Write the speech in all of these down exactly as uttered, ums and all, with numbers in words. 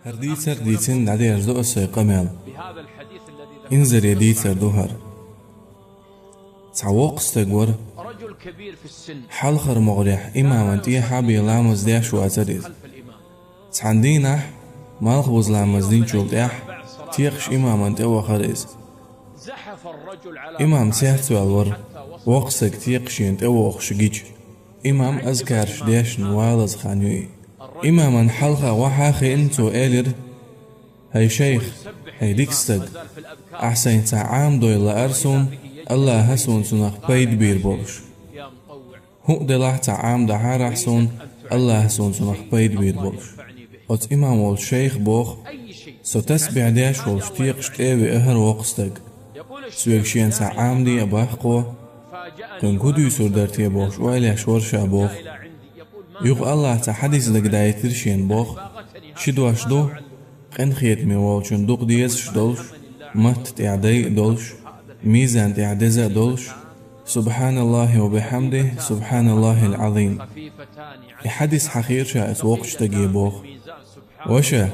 ХӀара дийцар дийцина дӀадерзадо аса сай къамел. Инзаре дийцар ду хӀара. Цхьа воккха стаг вара. Хьалхара могӀарехь имаман тӀехьа бен ламаз деш вацар иза. Цхьан дийнахь, малхбуза ламаз динчул тӀехьа, текхаш имаман тӀе вахар иза. Имам цецваьлла вара, воккха стаг текхаш шена тӀе вохуш гича. Имам азкараш дешна валаза хан ю и. Имаман хьалха вахьа хиъна, цо элира: «ХӀай шайх, хӀай дика стаг, ахь сайна цхьа Ӏамадой лаара суна, АллахӀа суна цунах пайда бийр болуш. ХӀуъ делахь цхьа Ӏамадахьара ахь суна, АллахӀа суна цунах пайда бийр болуш». Оцу имам волчу шайха боху: «Со тасбихь деш волуш текхаш тӀе а веа хӀара воккха стаг. Соьга шена цхьа Ӏамаде а боху кхо. Кхуьнга хӀун дуьйцур дара те бохуш ойла еш вара ша боху. Юха АллахӀа цхьа хьадис дагадайтира шена боху. Ши дош ду, къинхетаме волчун дукха дезаш долуш, матта тӀехь дай а долуш, мизан тӀехь деза а долуш: „СубхьаналлахӀи ва бихьамдихӀ, субхьаналлахӀил Ӏазим“». И хьадис хьахийра ша оцу воккхачу стаге боху. Ваша,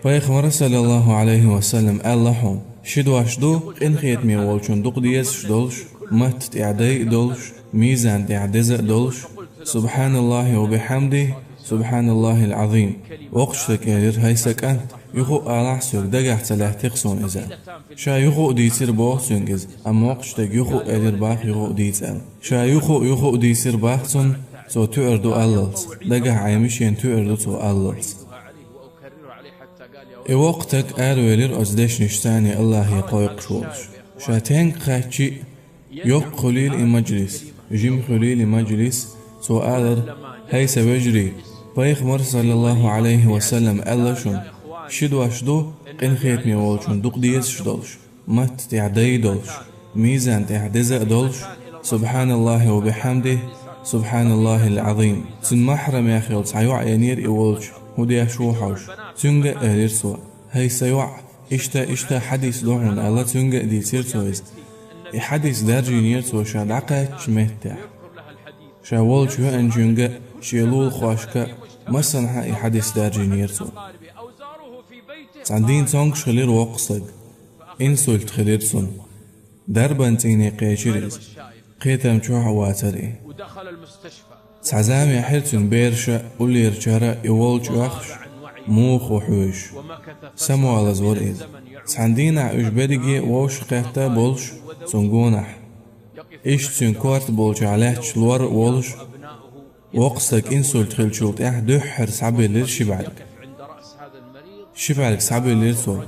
Пайхамара, саллаллахӀу Ӏалайхи ва саллам, аьлла хьуна: «Ши дош ду, къинхетаме волчун дукха дезаш долуш, матта тӀехь дай а долуш, мизан тӀехь деза а долуш: „СубхьаналлахӀи ва бихьамдихӀ, субхьаналлахӀил Ӏазим“». Воккхачу стага элира: «ХӀай сан кӀант, юха а алахь, соьга дагахь ца лаьттира суна иза». Ша юха а дийцира боху цуьнга иза, амма воккхачу стага юха а элира боху юха а дийца аьлла. Ша юха а, юха а дийцира боху цунна, цо туьар ду аллалц, дагахь Ӏемина шена туьар ду цо аллалц. И воккха стаг аравелира оцу дешнашца АллахӀе кхойкхуш волуш. Ша стенга кхаьччи а, йоккха хуьлийла и мажлис, жима хуьлийла и мажлис, цо алара: «ХӀай сан вежарий, Пайхамара, саллаллахӀу Ӏалайхи ва саллам, аьлла шуна: ши дош ду, къинхетаме волчун дукха дезаш долуш, матта тӀехь дай а долуш, мизан тӀехь деза а долуш: „СубхьаналлахӀи ва бихьамдихӀ, субхьаналлахӀил Ӏазим“». Цуьнан махьрамех йолу цхьа йоӀ енера и волчу, хӀун деш ву хьовсуш. Цуьнга а элира цо: «ХӀай сан йоӀ, иштта, иштта хьадис ду хьуна», — аьлла, цуьнга а дийцира цо иза. И хьадис даржийнера цо ша дӀакхаьчначу меттехь. Ша волчу веанчуьнга а, шен лулахошка а, массанхьа а и хьадис даржийнера цо. Цхьана дийнахь цомгуш хилира воккха стаг. Инсульт хилира цунна. Дарбан цӀийне кхечира иза. Кхетам чохь а вацара и. Цхьа зама яьхьира цуьнан бераша а, уллерачара а и волчу оьхуш, муха ву хьоьжуш. Самавалаза вара иза. Цхьана дийнахь уьш берриге а вовшахкхетта а болуш цунна гонахь. Иштта цуьнан корта болчохь лаьтташ лор а волуш, воккха стаг инсульт хиллачул тӀаьхьа дуьххьара схьабиллира ши бӀаьрг. Ши бӀаьрг схьабиллира цо.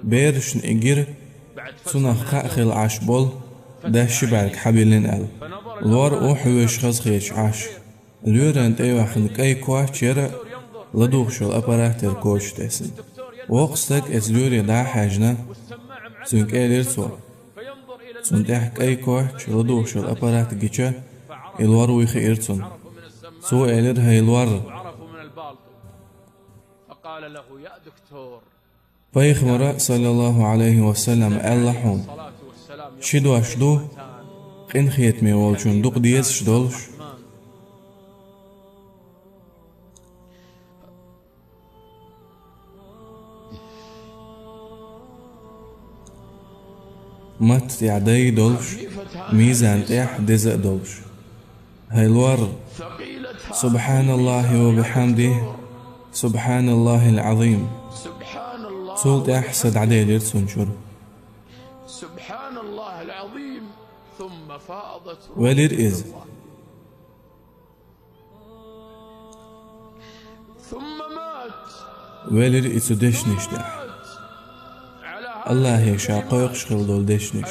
Берашна и гира, цунах кхаъ хилла Ӏаш болу, дас ши бӀаьрг схьабиллина аьлла. Лор а ву хьоьжуш хазахеташ Ӏаш. Лоьрана тӀейоьхна кӀай коч яра, ладугӀуш йолу аппарат яра коча тӀе тесна. Воккха стаг оцу лоьре дӀа а хьаьжна, цуьнга элира цо. Цунна тӀехь кӀай коч, ладугӀуш йолу аппарат гича, и лор вуй хиира цунна. Цо элира: «ХӀай лор!» Пайхамара, саллаллахӀу Ӏалайхи ва саллам, аьлла хьуна: ши дош ду, къинхетаме волчун дукха дезаш долуш, матта тӀехь дай а долуш, мизан тӀехь деза а долуш. ХӀай лор! СубхьаналлахӀи ва бихьамдихӀ, субхьаналлахӀил Ӏазим. Цул тӀаьхьа са дӀаделира цунна чуьра. Велира иза. Велира и цу дешнаш тӀехь. АллахӀе ша кхойкхуш хилла долу дешнаш.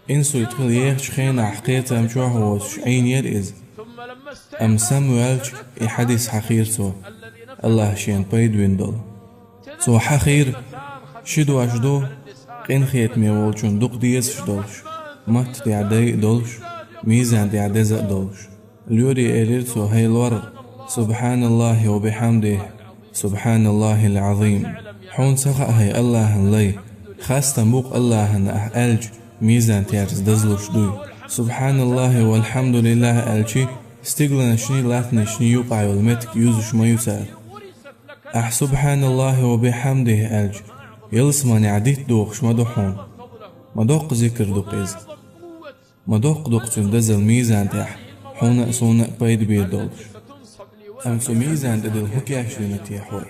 Инсульт хила ехачу хенахь кхетам чохь а воцуш Ӏийнера иза. Амма самаваьлча, и хьадис хьахийра цо, АллахӀа шена пайда бина долу. Цо хьахийра: ши дош ду, къинхетаме волчун дукха дезаш долуш, матта тӀехь дай а долуш, мизан тӀехь деза а долуш. Лоьре элира цо: «ХӀай лор! СубхьаналлахӀи ва бихьамдихӀ, субхьаналлахӀил Ӏазим! Хьуна ца хаьа, хӀай АллахӀан лай, хастам бу-кх АллахӀана ахь аьлча, мизан терца дазлуш дуй. СубхьаналлахӀи валхьамдулиллахӀ аьлчи, Стигланашний, латтанашний юкъахь йолу меттиг юзуш ма ю цара. Ахь «Субханаллахи ва бихьамдихи» аьлча, ялсаманехь дитт дохуш ма ду хьуна. Ма доккха зикр ду-кх иза. Ма доккха ду-кх цуьнан дазалла мизан тӀехь, хьуна а, суна а пайда бийр долуш. Амма цу мизан тӀе дилла хӀун кечдина те хьо?